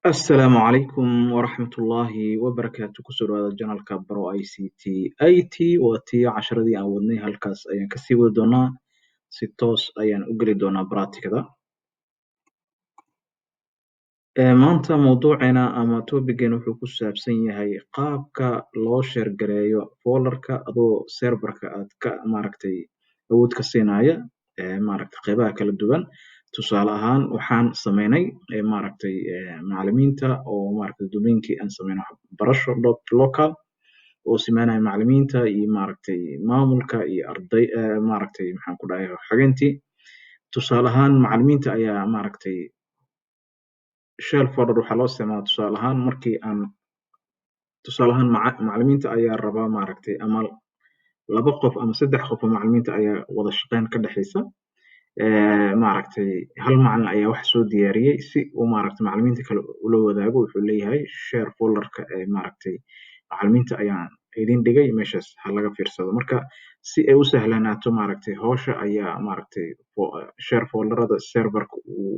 Asalaamu calaykum waraxmatullaahi wabarakaatu. Kusoo dhawaada channelka Baro ICT IT. Waa tii casharadii aan wadnay, halkaas ayaan kasii wadi doonaa. Si toos ayaan u geli doonaa practicada. Maanta mawduuceena ama topigeena wuxuu ku saabsan yahay qaabka loo share gareeyo folderka adoo serverka aad ka maaragtay awood ka siinaya maaragtay qeybaha kala duwan. Tusaale ahaan, waxaan sameynay maaragtay macallimiinta oo maaragtay domainkii aan sameynay waxbarasho.local oo simaanaya macallimiinta iyo maaragtay maamulka iyo arday, maaragtay maxaan ku dhahay, xogeentii. Tusaale ahaan, macallimiinta ayaa maaragtay share folder waxaa loo isticmaalaa. Tusaale ahaan, markii aan tusaale ahaan macallimiinta ayaa rabaa maaragtay ama laba qof ama saddex qof oo macallimiinta ayaa wada shaqeyn ka dhexeysa. Maaragtay hal macallin ayaa wax soo diyaariyey, si uu maaragtay macallimiinta kale ula wadaago wuxuu leeyahay share folderka ee maaragtay macallimiinta ayaan idin dhigay, meeshaas ha laga fiirsado. Marka si ay u sahlanaato maaragtay hawsha ayaa maaragtay share folderada serverka uu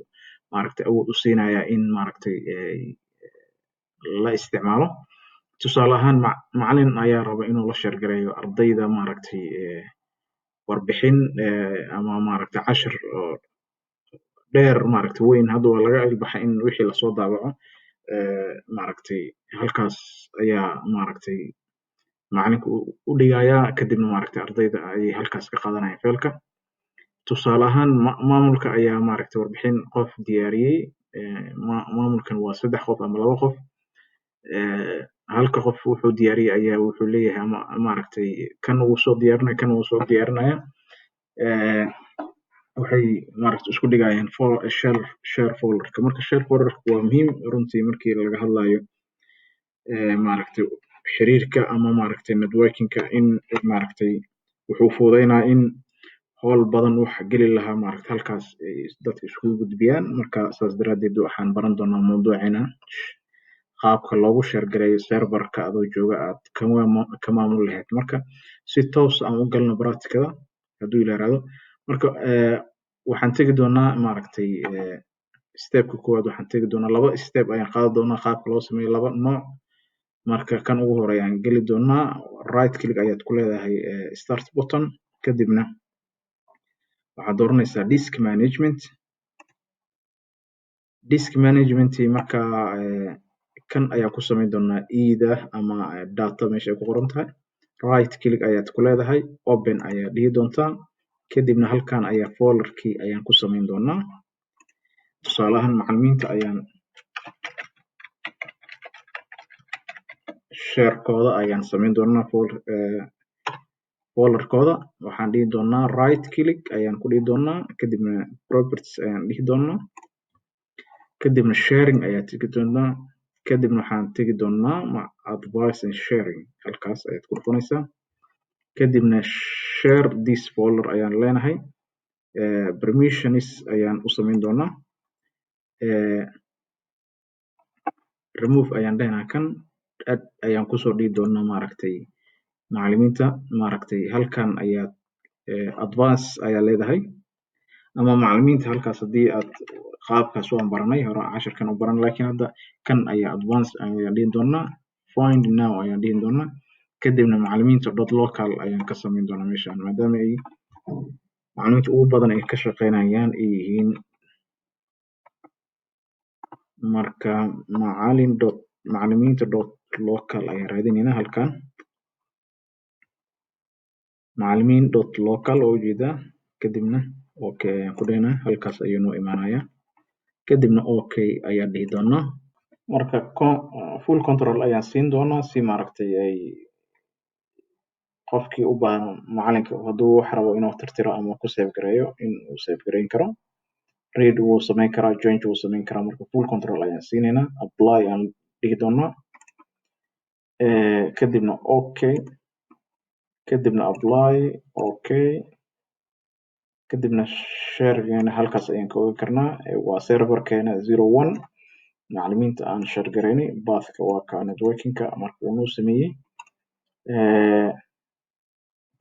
maaragtay awood u siinaya in maaragtay la isticmaalo. Tusaale ahaan, macallin ayaa raba inuu la share gareeyo ardayda maaragtay warbixin ama maaragtay cashir oo dheer, maaragtay weyn. Hadda waa laga ilbaxay in wixii lasoo daawaco. Maaragtay halkaas ayaa maaragtay macalinka u dhigayaa, kadibna maaragtay ardayda ayay halkaas ka qaadanayaan faylka. Tusaale ahaan, maamulka ayaa maaragtay warbixin qof diyaariyey. Maamulkan waa saddex qof ama laba qof. Halka qof wuxuu diyaariyey ayaa wuxuu leeyahay ama maaragtay kan wuu soo diyaarinaya, kan wuu soo diyaarinaya, waxay maaragtay isku dhigayaan share folderka. Marka share folderka waa muhiim runtii markii laga hadlayo maaragtay xiriirka ama maaragtay networkingka, in maaragtay wuxuu fududeynaya in howl badan wax geli lahaa maaragtay halkaas ay dadka iskugu gudbiyaan. Marka saas daraadeed waxaan baran doonaa mawduuceena qaabka loogu share gareeyo serverka adoo jooga aad ka maamuli lahayd. Marka si toos aan u galno practicada hadduu Ilaah yiraahdo. Marka waxaan tegi doonaa maaragtay stepka koowaad. Waxaan tegi doonaa, laba step ayaan qaadi doonaa qaabka loo sameeyo laba nooc. Marka kan ugu horeeya ayaan geli doonaa. Right click ayaad ku leedahay start button, kadibna waxaad dooranaysaa disk management. Disk management marka kan ayaan ku samayn doonaa ida ama data meesha ay ku qoran tahay. Right click ayaad ku leedahay, open ayaad dhihi doontaa, kadibna halkan ayaa folderkii ayaan ku samayn doonaa. Tusaale ahaan, macallimiinta ayaan sharekooda ayaan samayn doonaa. Folderkooda waxaan dhihi doonaa right click ayaan ku dhihi doonaa, kadibna properties ayaan dhihi doonaa, kadibna sharing ayaad tegi doonaa, kadibna waxaan tegi doonaa advice and sharing. Halkaas ayaad ku dhufanaysaa, kadibna share this folder ayaan leenahay. Permissions ayaan u samayn doonaa. Remove ayaan dhehnaa, kan add ayaan kusoo dhihi doonaa maaragtay macallimiinta. Maaragtay halkan ayaad advance ayaa leedahay ama macallimiinta halkaas haddii aad qaabkaas waan baranay hore cashirkan u baran, laakiin hadda kan ayaa advance ayaan dhihi doonaa, find now ayaan dhihi doonaa, kadibna macallimiinta.local ayaan ka samayn doonaa meeshan, maadaama ay macallimiinta ugu badan ay ka shaqeynayaan ay yihiin. Marka macallin dot macallimiinta.local ayaan raadinaynaa halkan, macallimiin.local oo ujeedaa. Kadibna okay ayaan ku dhehnaa, halkaas ayuu noo imaanayaa, kadibna okay ayaan dhihi doonaa. Marka full control ayaan siin doonaa si maaragtay ay qofkii u baahan macalinka hadduu wax rabo inuu tirtiro ama ku save gareeyo in uu save gareyn karo. Read wuu samayn karaa, change wuu samayn karaa. Marka full control ayaan siinaynaa, apply ayaan dhihi doonaa, kadibna okay, kadibna apply, okay, kadibna sharegeena halkaas ayaan ka ogi karnaa. Waa serverkeena 01 macallimiinta aan share gareynay. Pathka waa ka networkingka marka uu noo sameeyey.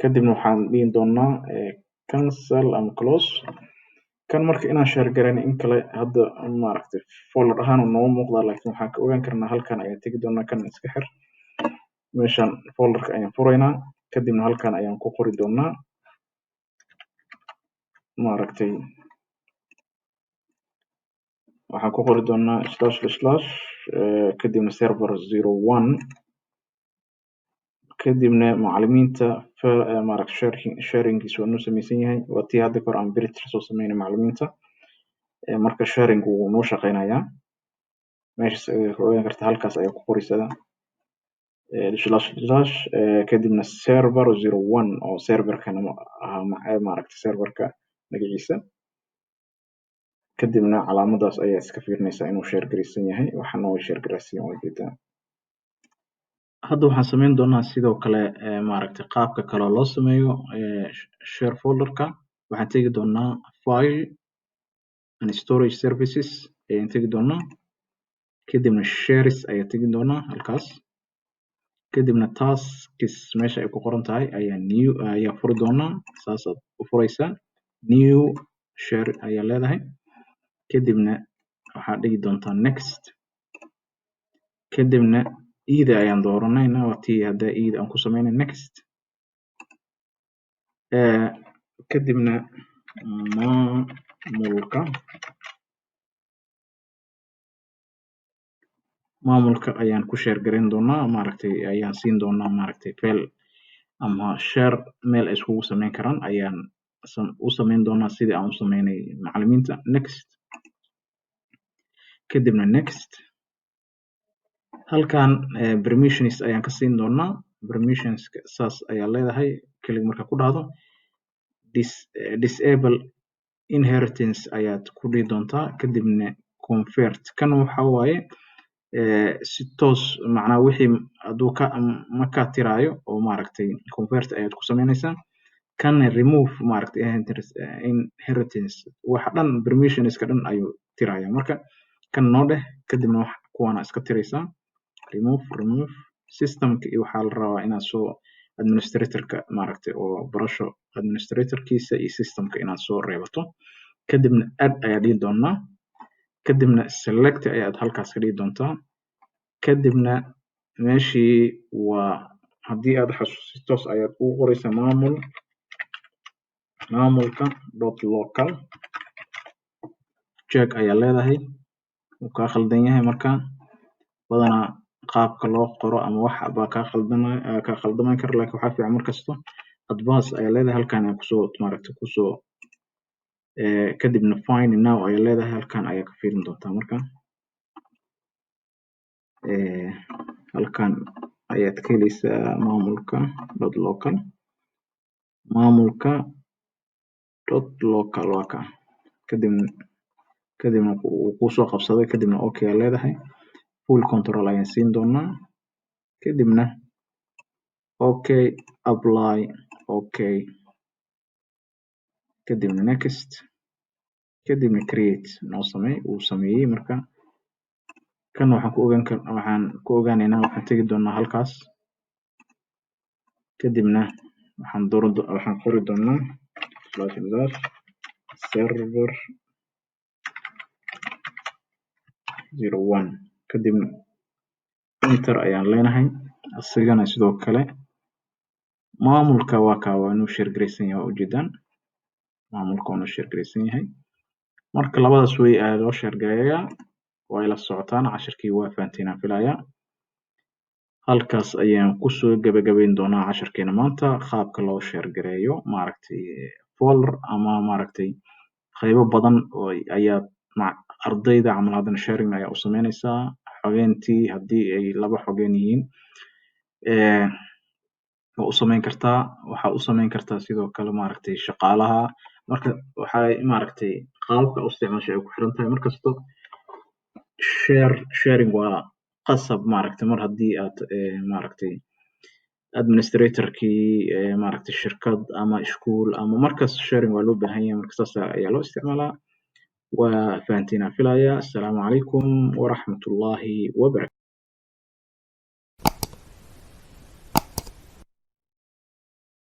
Kadibna waxaan dhihi doonaa cancel ama close. Kan marka inaan share gareyno in kale hadda, maaragtay, folder ahaan uu noogu muuqdaa, laakiin waxaan ka ogaan karnaa halkan ayaan tegi doonaa. Kan iska xir. Meeshan folderka ayaan furaynaa, kadibna halkan ayaan ku qori doonaa, maaragtay, waxaan ku qori doonaa slash slash, kadibna server 01, kadibna macallimiinta, maaragtay, sharinggiisa waa noo sameysan yahay. Waa tii hadda kahor aan bridge soo sameynay macallimiinta. Marka sharing wuu noo shaqeynayaa. Meeshas ayaad ka ogaan kartaa. Halkaas ayaa ku qoraysaa slash slash, kadibna server 01 oo serverkan ahaa, maaragtay, serverka magaciisa. Kadibna calaamadaas ayaa iska fiirinaysaa inuu share garaysan yahay. Waxaana way share garaysan yahay, waa jeedaa. Hadda waxaan sameyn doonaa sidoo kale, maaragtay, qaabka kale oo loo sameeyo share folderka. Waxaan tegi doonaa File and Storage Services ayaan tegi doonaa, kadibna Shares ayaan tegi doonaa halkaas, kadibna Tasks meesha ay ku qoran tahay ayaa New ayaa furi doonaa. Saasaad u furaysaa, New Share ayaa leedahay, kadibna waxaad dhigi doontaa Next, kadibna ida ayaan dooranaynaa. Waa tii hadda ida aan ku sameynay. Next, kadibna maamulka ayaan ku share gareyn doonaa, maaragtay, ayaan siin doonaa, maaragtay, file ama share meel ay iskugu sameyn karaan ayaan u sameyn doonaa, sidii aan u sameynay macallimiinta. Next, kadibna Next. Halkan permissions ayaan ka siin doonaa. Permissions saas ayaa leedahay. Click markaa ku dhahdo, disable inheritance ayaad ku dhihi doontaa, kadibna convert. Kan waxa waaye si toos, macnaha, wixii hadduu ka ma ka tiraayo oo, maaragtay, convert ayaad ku sameynaysaa. Kanna remove, maaragtay, inheritance, waxa dhan, permissionska dhan ayuu tiraya. Marka kan noo dheh, kadibna wax kuwaana iska tiraysaa. Remove, remove. Systemka iyo waxaa la rabaa inaad soo administratorka, maaragtay, oo barasho administratorkiisa iyo systemka inaad soo reebato. Kadibna Add ayaa dhihi doonaa, kadibna Select ayaad halkaas ka dhihi doontaa. Kadibna meeshii waa haddii aad xasuusto, toos ayaad ugu qoraysaa maamulka.local. Check ayaa leedahay. Wuu kaa khaldan yahay. Marka badanaa qaabka loo qoro ama wax baa kaa khaldama, kaa khaldaman kara, laakiin waxaa fiican markasto Advance ayaa leedahay. Halkan ayaa kusoo, maaragtay, kusoo, kadibna Find Now ayaa leedahay. Halkan ayaa ka fiirin doontaa. Marka halkan ayaad ka heleysaa maamulka.local. Maamulka.local waa kaa. Kadibna wuu kusoo qabsaday. Kadibna Okay ayaa leedahay. Full control ayaan siin doonaa, kadibna Okay, Apply, Okay, kadibna Next, kadibna Create noo samey. Wuu sameeyey. Marka kan waxaan ku ogaan kar waxaan ku ogaaneynaa, waxaan tegi doonaa halkaas, kadibna waxaan dooran, waxaan qori doonaa slash slash server 01, kadibna Enter ayaan leenahay. Isagana sidoo kale maamulka waa kaa, waa inuu share garaysan yahay. Waa ujeedaan, maamulka waa inuu share garaysan yahay. Marka labadaas way ayaa loo share gareeyaa. Waa ila socotaan cashirkii, waa fahanteen aan filayaa. Halkaas ayaan kusoo gabagabayn doonaa cashirkeena maanta, qaabka loo share gareeyo, maaragtay, folder ama, maaragtay, qaybo badan oo ayaa ardayda camal. Haddana sharing ayaa u sameynaysaa xogeentii, haddii ay laba xogeen yihiin waa u sameyn kartaa. Waxaa u sameyn kartaa sidoo kale, maaragtay, shaqaalaha. Marka waxay, maaragtay, qaababka u isticmaasho ay ku xiran tahay. Markasto sharing waa qasab, maaragtay, mar haddii aad, maaragtay, administratorkii, maaragtay, shirkad ama iskuul ama markas sharing waa loo baahan yahay. Marka saas ayaa loo isticmaalaa. Waa fahanteen aan filayaa. Assalaamu calaykum waraxmatullaahi wabarakatu.